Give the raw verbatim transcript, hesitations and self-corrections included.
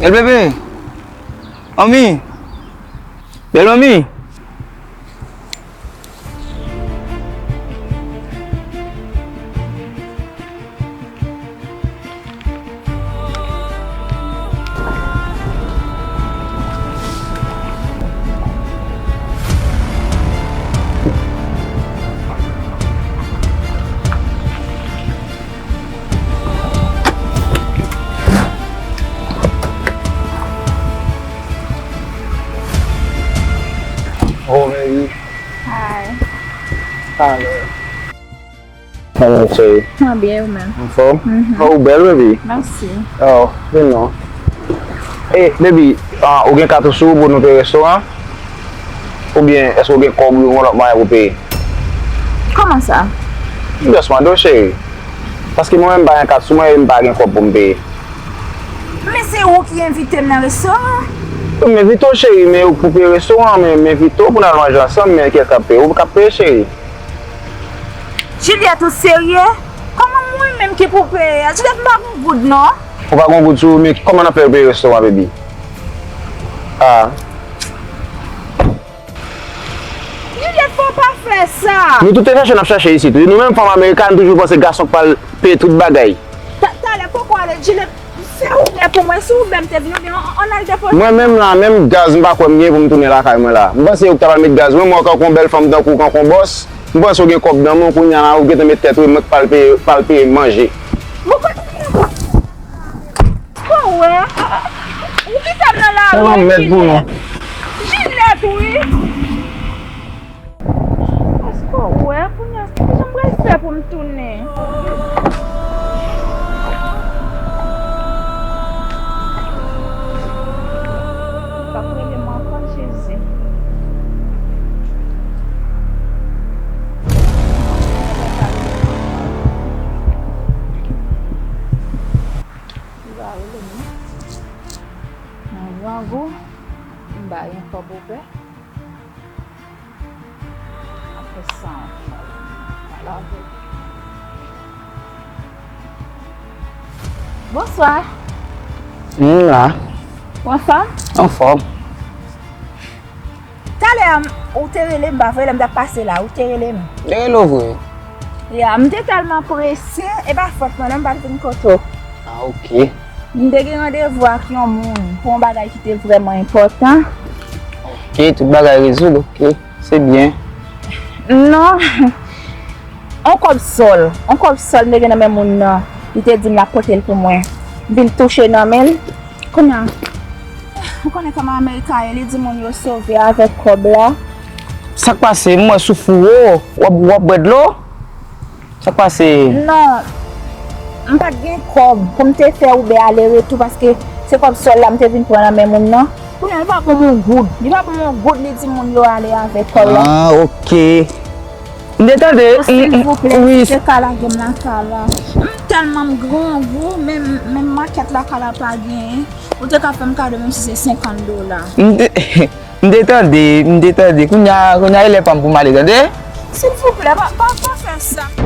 Bèl bebe. Manmi. Bèl manmi. Oh, baby. Hi. Hello. Kòman w ye? Mwen byen, ou menm? Anfòm? Mhm. Oh, ou bèl, baby. Mèsi. Oh, vin non. E, baby, ah, ou gen kat ou sou ou pou nou peye restoran? Oubyen èske w gen kòb ou yon lòt mwayen pou peye? Kòman sa? M just mande w, cheri. Paske mwen menm m pa gen kat sou mwen e m pa gen kòb pou m peye. Men se ou ki envite m nan restoran an. M envite w, cheri, men ou k pou peye restoran an, men m envite w pou n al manje ansanm, men kiyès k ap peye? Ou k ap peye, cheri? Juliette, ou serye? Kòman mwen menm ki pou peye a? Juliette, m pa gon goud non. Ou pa gon goud sou ou, men kòman n ap fè yo peye restoran, baby? Ah. Juliette, fò w pa fè sa. Nou tout te chache, n ap chache isit wi. Nou menm fanm amerikàn, nou toujou panse gason k pral peye tout bagay. Ta-, talè, poko ale, Juliette. Fè Uber pou mwen, si Uber m te vini, oubyen an, an al depoze. Mwen menm la, menm gaz m pa kwè m gen pou m tounen lakay mwen la. M panse yo k ta pral met gaz, mwen, mwen kankou yon bèl fanm tankou w, kankou yon bòs. M panse w gen kòb nan men w, kounye a la, ou gentan met tèt ou, e mwen k pral peye, pral peye manje. Bon, kote w ye? Ko wè? Ou kite m nan lari, Juliette. Juliette, wi. Èske w wè kounye a, kijan m pral fè pou m tounen? L ap rele m ankò, Jezi. Li va rele m. Nan grangou, m pa gen kòb ouvè. Apre sa, pa lave. Bonswa. M la. Ou anfòm? Anfòm. Talè a, ou te rele m, pa vre, lè m t ap pase la, ou te rele m. Te rele w vre. Ya, m te tèlman prese, e pa fòt mwen non, m pa t vin kote w. Ah, ok. M te gen randevou ak yon moun pou yon bagay ki te vrèman enpòtan. Ok, tout bagay rezoud, ok. Se byen. Non. On kòb sòl. On kòb sòl m te gen nan men moun nan. Li te di m l ap pote l pou mwen. M vin touche nan men l. Kounye a, ou konnen kòman Amerik a ye, li di moun yo sove avèk kòb la. Sa k pase? M wè sou fou ou, w ap, w ap bwè dlo? Sa k pase? Non, m pa t gen kòb pou m te fè Uber ale retou, paske se kòb sòl la m te vin pran nan men moun nan. Kounye a, li pa ban m yon goud. Li pa ban m yon goud, li di moun yo ale avèk kòb la. Ah, ok. M te tande, silvouplè, wi. Si te ka lage m lakay la. M tèlman m grangou, menm, menm makèt lakay la pa genyen. Ou te ka fè m kado menm si se senkant dola. M te, m te tande, m te tande. Kounye a, kounye a e lè pa m pou m ale, tande? Silvouplè, pa, pa, pa fè sa.